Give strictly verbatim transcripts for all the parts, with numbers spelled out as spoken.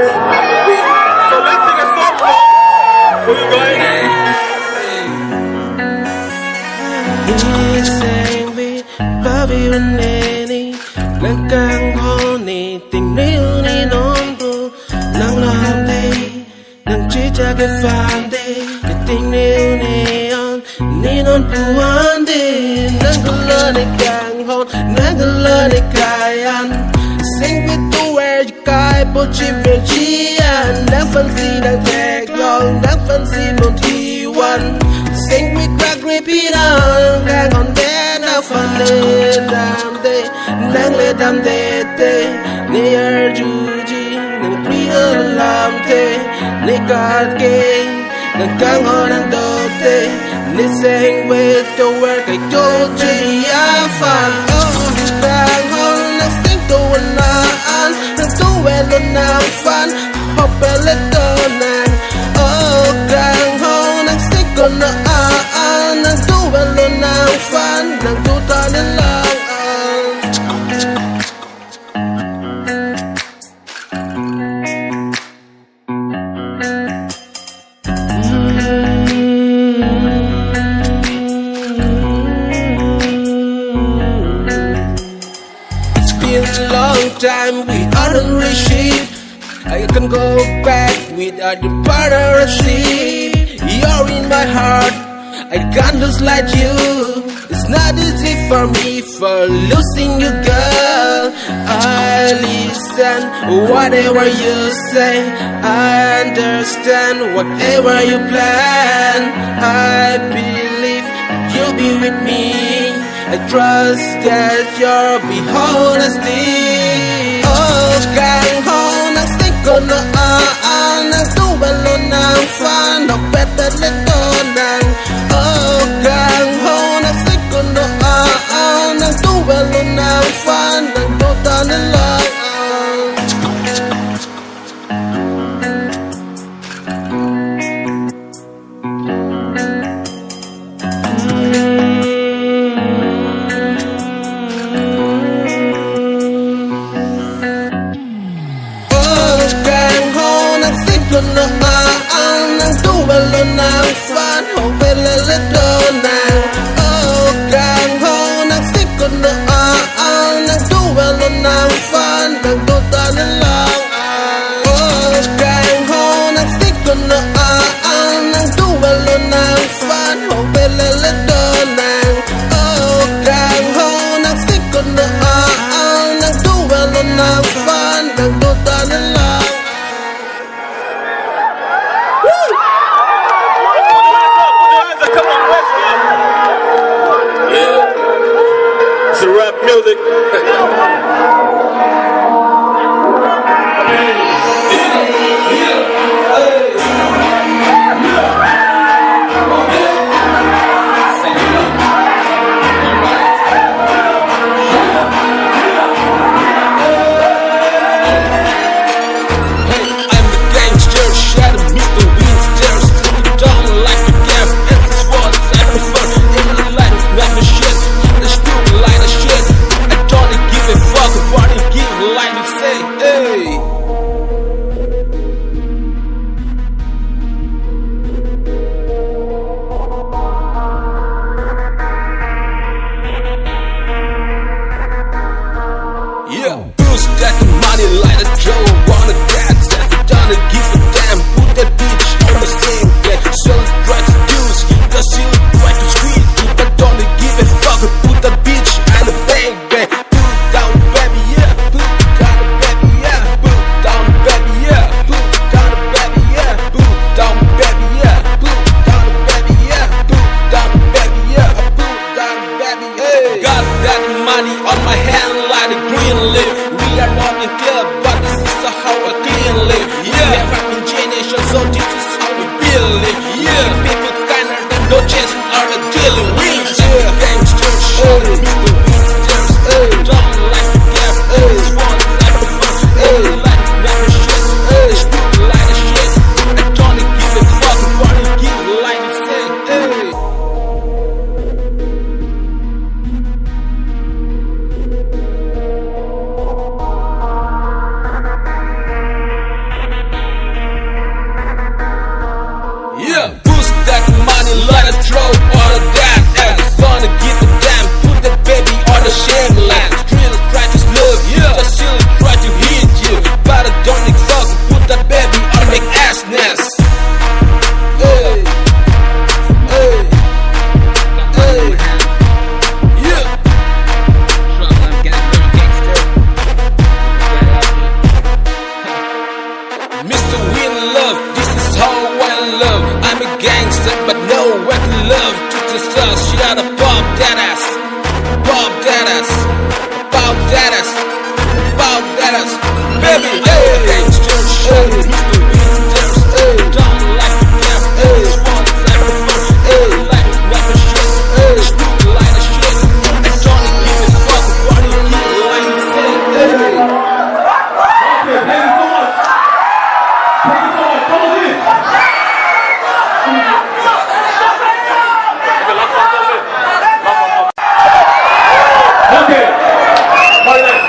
So let's sing a song for, for you guys. Iseng vi pavi uneni, nang kanghon ne ting ne uni non bu, nang lam de, nang chicha ke fan de, ne ting ne uni on, ne non puan de, nang kala ne kanghon, nang kala ne kayan, sing with the way kai po chi ve chi an, nang fansi nang tek long, nang fansi non thi wan. Sing with krak re pi nang, kanghon de nang fan le dam de, nang le dam de te, ne arjuji, nang pri alam te, ne kat ke, nang kanghon nang do te, ne seng ve to ver kai to che ya fan. Oh, kanghon nang seng to na an, nang to ve lo nang fan, hop le to nang. Oh, kanghon nang seng ko na an, nang to ve lo nang fan, nang to ta ne lang an. It's been a long time we aren't receive. I can go back without your partnership. You're in my heart, I can't lose like you. It's not easy for me for losing you, girl. I listen whatever you say. I understand whatever you plan. I believe you'll be with me. I trust that you'll be honesty. Oh, kanghon nang sing ko na an, nang to ve lo nang fan, nok better le to nang. Oh, kanghon nang sing ko na an, nang to ve lo nang fan, nang to ta ne lang an. Oh, kanghon nang sing ko na an, nang to ve lo nang fan, ho ve le le to nang. Oh, kanghon nang sing ko na an, nang to ve lo nang fan, nang to ta ne lang an. Oh, kanghon nang sing ko na an, nang to ve lo nang fan, ho ve le le to nang. Oh, kanghon nang sing ko na an, nang to ve lo nang fan, nang to ta ne lang an. Woo! Put your hands up, put your hands up, come on, let's Mister Win Love, this is how I love. I'm a gangster, but know what to love. Just a star, she had a pop that ass, pop that ass, pop that ass, pop that ass. Baby, hey, gangster, hey, Mister Win Love, hey, don't like to gamble, hey, this one is like a fun, hey, like a rapper shit, hey, like a shit. And don't give a fuck what you do, like, hey. Okay, thank you so much. Thank you so much. Come on, please. Okay, last one, come on. Okay. All right.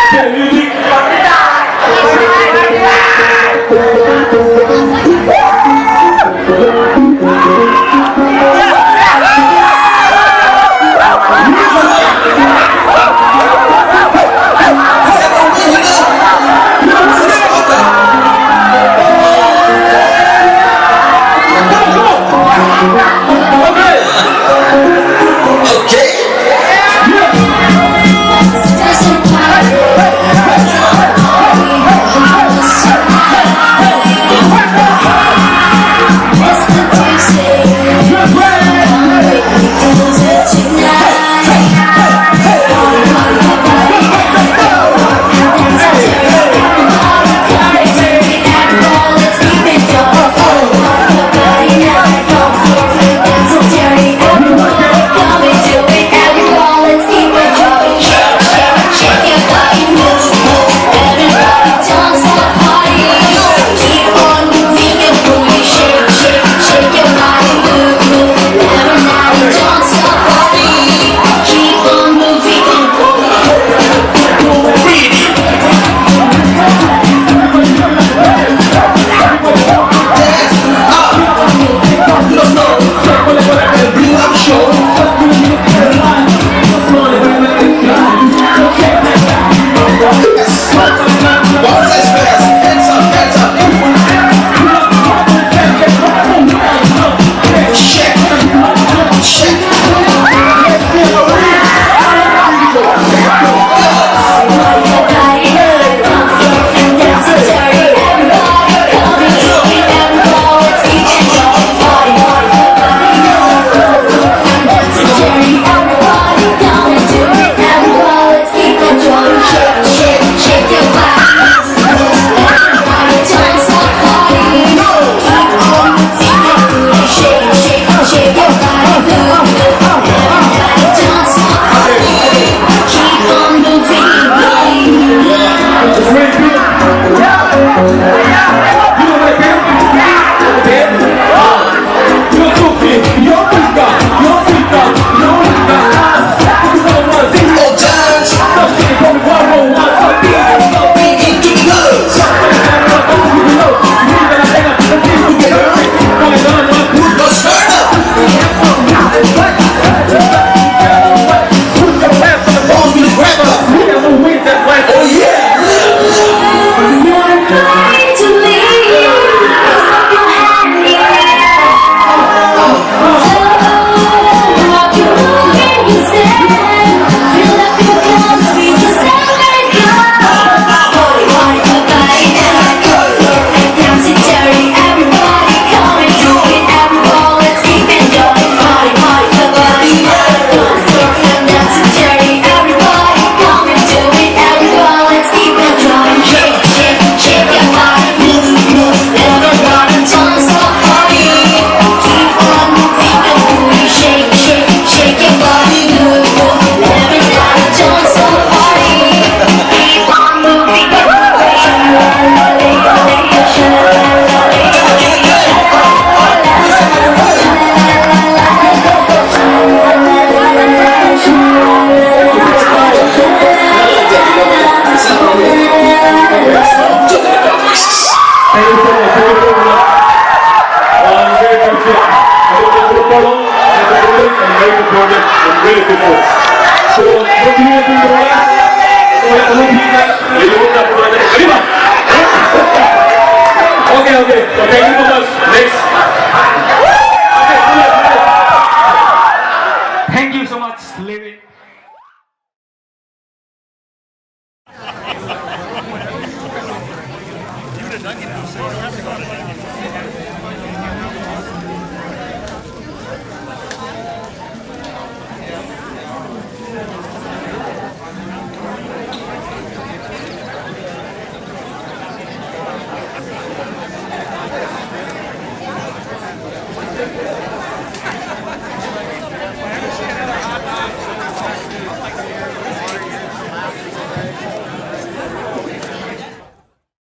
Okay, music. Okay. Thank you so much. Thank you so much. Uh, very appreciate. I think the protocol, the protocol, and very supportive and very faithful. So, what do you think, Roland? So, we have to look here. You look at Roland. Arriba. Okay, okay. So, thank you so much. Next. Thank you so much, Levin.